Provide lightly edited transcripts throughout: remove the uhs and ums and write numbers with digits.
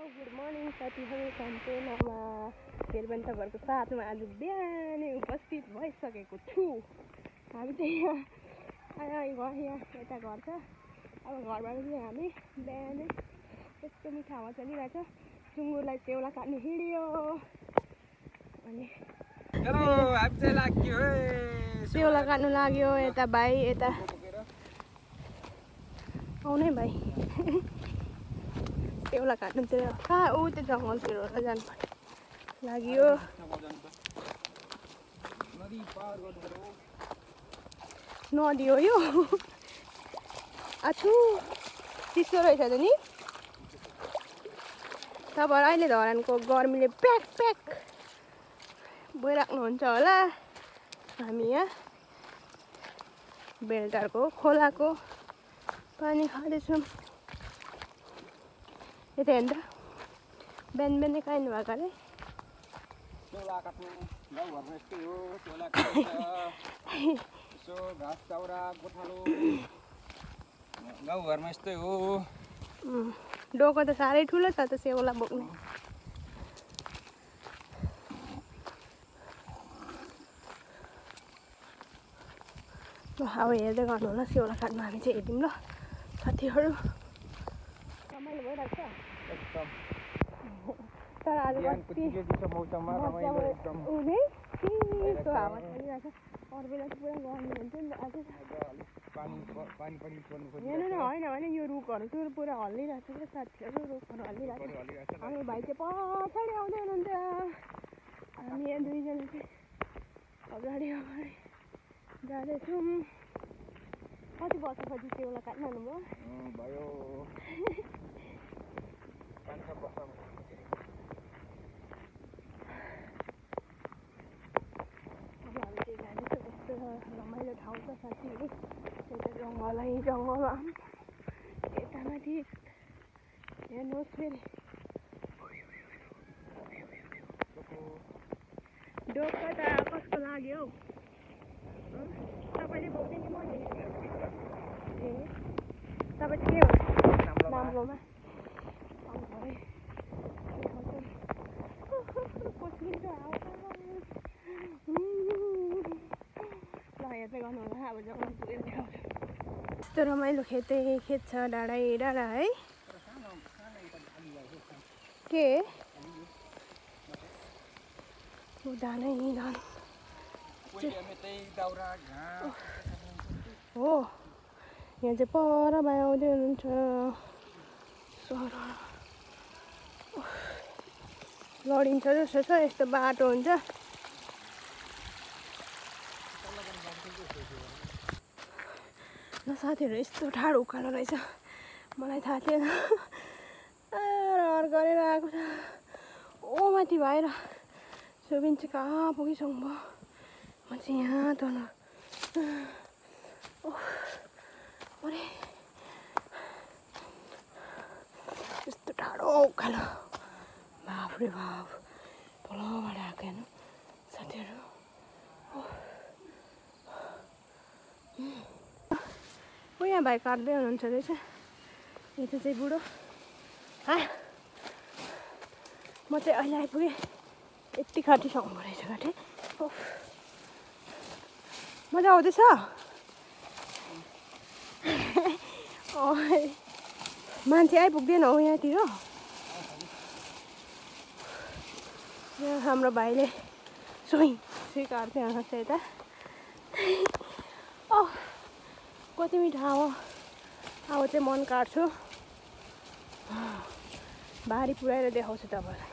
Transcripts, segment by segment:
Good morning साथीहरू, सम्पूर्णमा फेरि पनि तपाईँहरूको साथमा आज बिहानै उपस्थित भइसकेको छु। हामी चाहिँ यहाँ यता घर छ। अब घरबाट चाहिँ हामी बिहानै यस्तो मिठो हावा चलिरहेछ। सुँगुरलाई सेउला काट्नु हिँड्यो अनि सेउला काट्नु लाग्यो। यता भाइ यता आउनै भाइ सेउला काट्नुतिर कहाँ ऊ त्यो जङ्गलतिर होला जानु पर्यो लाग्यो। नदी हो यो। आछु चिसो रहेछ त नि। तपाईँहरू अहिले धरानको गर्मीले प्याक प्याक भइराख्नुहुन्छ होला। हामी यहाँ बेलटारको खोलाको पानी खाँदैछौँ। यता हेर्नु त बिहान बिहानै खानु भएको अरे। गाउँघरमा यस्तै हो। डोको त साह्रै ठुलो छ त सेउला बोक्ने। अब हेर्दै गर्नु होला सेउला काट्नु हामी चाहिँ हेर्यौँ ल साथीहरू। रमाइलो भइरहेको छ तर आज उनी चिसो हावा चलिरहेको छ। अरू बेला चाहिँ पुरा गर्मी हुन्थ्यो नि आज हेर्नु न। होइन होइन यो रुखहरू चाहिँ पुरा हल्लिरहेको छ क्या साथीहरू। रुखहरू हल्लिरहेको छ। हाम्रो भाइ चाहिँ पछाडि आउँदै हुनुहुन्छ। हामी यहाँ दुईजना चाहिँ अगाडि अगाडि जाँदैछौँ। कति वर्षपछि सेउला काट्नु आउनुभयो? भयो 5-6 वर्ष। अब हामी चाहिँ जाँदैछौँ। कस्तो रमाइलो ठाउँ छ साथीहरू। यता जङ्गलै जङ्गल यता माथि हेर्नुहोस् फेरि डोको त कस्तो लाग्यो हौ? तपाईँले बोक्ने कि मैले? ए तपाईँ चाहिँ के हो नाम्लोमा? पस्किन्छ ल हेर्दै गर्नु होला। अब जङ्गल पुगेर देखाउँछु। यस्तो रमाइलो खेत छ डाँडै डाँडा है। के धानै धान हो। यहाँ चाहिँ पर भाइ आउँदै हुनुहुन्छ। लडिन्छ जस्तो छ। यस्तो बाटो हुन्छ। ल साथीहरू यस्तो ठाडो उकालो रहेछ। मलाई थाहा थिएन। रहर गरेर आएको छ। ओ माथि भएर सुबिन चाहिँ कहाँ पुगिसक्नु भयो। म चाहिँ यहाँ तल अरे यस्तो ठाडो उकालो। बाफ रे बाफ तलबाट आएको हेर्नु साथीहरू। ओ यहाँ भाइ काट्दै हुनुहुन्छ रहेछ। यता चाहिँ बुढो म चाहिँ अहिले आइपुगेँ। यति काटिसक्नु रहेछ काटेँ। मजा आउँदैछ? मान्छे आइपुग्दैन हो यहाँतिर। यहाँ हाम्रो भाइले सुई काट्दै हुनुहुन्छ यता। कति मिठो हावा। अब चाहिँ मन काट्छु। भारी पुऱ्याएर देखाउँछु तपाईँलाई।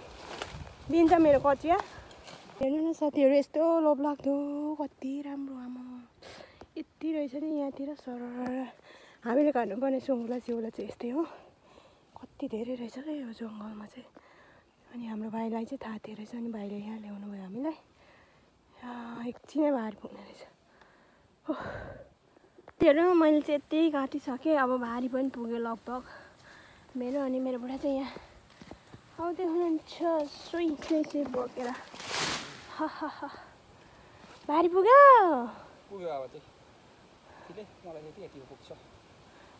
दिन्छ मेरो कचिया। हेर्नु न साथीहरू यस्तो लोभलाग्दो कति राम्रो आमा यति रहेछ नि यहाँतिर सर। हामीले काट्नुपर्ने सुँगुरलाई सेउला चाहिँ यस्तै हो। कति धेरै रहेछ क्या यो जङ्गलमा चाहिँ। अनि हाम्रो भाइलाई चाहिँ थाहा थियो रहेछ। अनि भाइले यहाँ ल्याउनु भयो हामीलाई। एकछिनै भारी पुग्ने रहेछ। हेर्नु मैले चाहिँ यति काटिसकेँ। अब भारी पनि पुग्यो लगभग मेरो। अनि मेरो बुढा चाहिँ यहाँ आउँदै हुनुहुन्छ सुई बोकेर। भारी पुग्यो।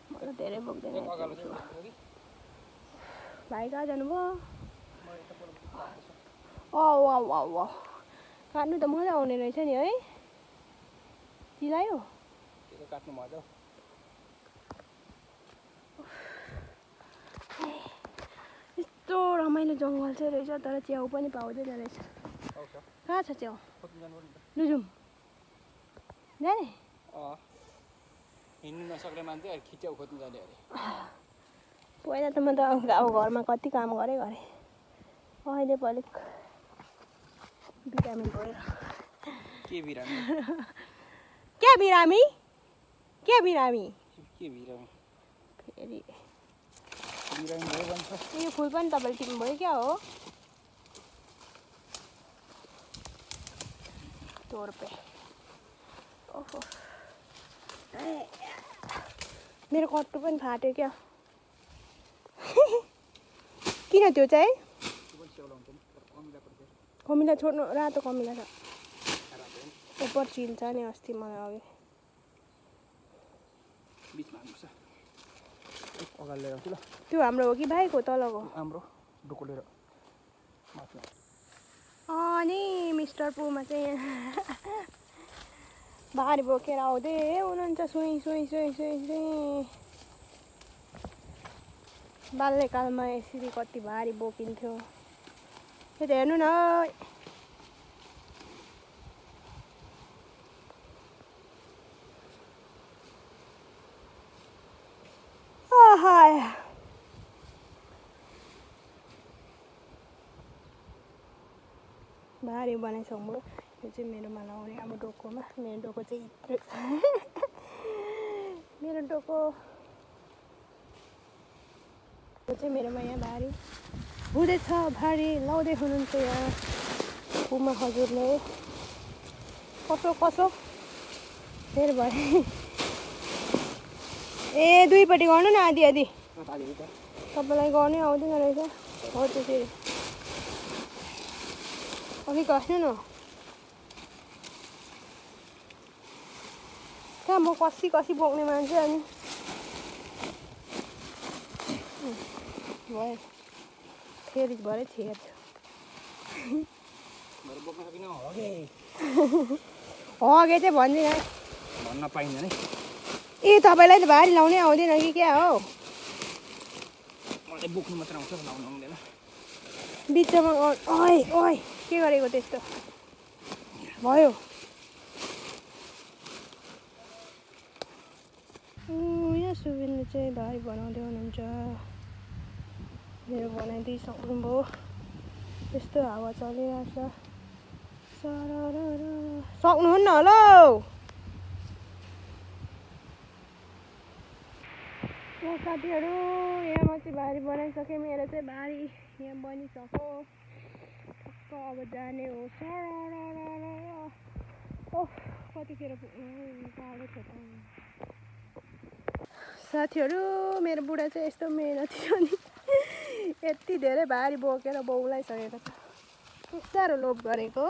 मलाई धेरै बोक्दैन। भाइ कहाँ जानुभयो? वाउ काट्नु त मजा आउने रहेछ नि है। चिलायो काट्नु मजा यस्तो रमाइलो जङ्गल चाहिँ रहेछ, तर च्याउ पनि पाउँदैन रहेछ। कहाँ छ च्याउ? लुजुम जाने? हिँड्नु नसक्ने मान्छे खिच्याउ खोज्नु जाने अरे। पहिला त म त अब घरमा कति काम गरेँ अहिले अलिक बिरामी भयो। के बिरामी? के बिरामी? के बिरामी? के बिरामी? फेरि बिरामी भयो भन्छ। यो फुल पनि तपाईँले टिप्नुभयो क्या हो? तोर्पे ओहो मेरो कट्टु पनि फाट्यो क्या। किन त्यो चाहिँ? कमिला छोड्नु, रातो कमिला छ ऊपर चिल्छ नि। अस्ति मलाई अघि त्यो हाम्रो हो कि भाइको तलको? हाम्रो डोकोलेर अनि मिस्टर पुमा चाहिँ भारी बोकेर आउँदै हुनुहुन्छ। सुई बाल्यकालमा यसरी कति भारी बोकिन्थ्यो। त्यो त हेर्नु न, भारी बनाइसक्नु। यो चाहिँ मेरोमा लाउने अब डोकोमा। मेरो डोको चाहिँ मेरो डोको चाहिँ मेरोमा यहाँ भारी हुँदैछ। भारी लाउँदै हुनुहुन्छ यहाँ पुमा हजुरले। कसो फेरि भयो। ए दुईपट्टि गर्नु न, आधी तपाईँलाई गर्नै आउँदैन रहेछ। हो त्यसरी अलिक कस्नु न। कहाँ म कसी बोक्ने मान्छे। अनि भयो फेरि भरे छेर्छु। हगे चाहिँ भन्दिनँ, भन्न पाइँदैन। ए तपाईँलाई त भारी लाउनै आउँदैन कि क्या हो? मलाई बोक्नु मात्र आउँछ, लाउनु आउँदैन। बिचमा ओइ के गरेको त्यस्तो भयो? यहाँ सुविन्द चाहिँ भारी बनाउँदै हुनुहुन्छ। मेरो बनाइदिइसक्नुभयो। यस्तो हावा चलिरहेछ। सक्नुहुन्न होला हौ साथीहरू। यहाँ म चाहिँ भारी बनाइसकेँ। मेरो चाहिँ भारी यहाँ बनिसक्यो। अब जाने हो। ओह कतिखेर पुग्नु टाढो छ त साथीहरू। मेरो बुढा चाहिँ यस्तो मेहनती छ नि, यति धेरै भारी बोकेर बौलाइसकेको छ। साह्रो लोभ गरेको।